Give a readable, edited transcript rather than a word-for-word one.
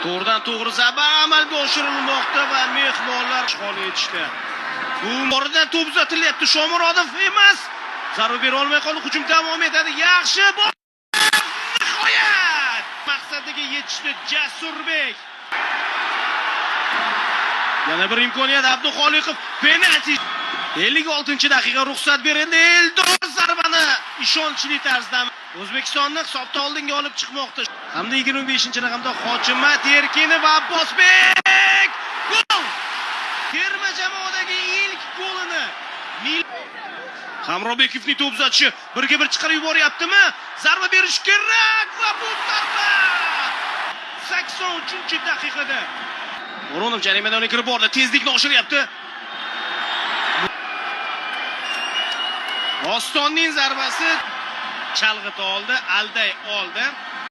To'g'ridan to'g'ri zarba amalga oshirilmoqda va mehmonlar xoli etishdi. Bu oradan to'p uzatilyapti. Shomurodov emas. Zarba bera olmay qoldi. Hujum davom etadi. Yaxshi. Nihoyat maqsadiga yetishdi Jasurbek. Yana bir imkoniyat Abduxoliqov penalti. 56-daqiqa ruxsat berildi. Eldor zarbani ishonchli tarzda O'zbekistonni hisobda oldinga olib chiqmoqda. Hamda 25-raqamda Hojimat Erkinov va Abbosbek gol! Terma jamoadagi ilk golini Hamrobekovning to'p uzatishi birga bir chiqarib yuboryaptimi? Zarba berish kerak va bu zarba 83-daqiqada. O'ronov jarima maydoniga kirib bordi, tezlikni oshiryapti. Ostonning zarbasi chalg'ita oldi, alday oldi.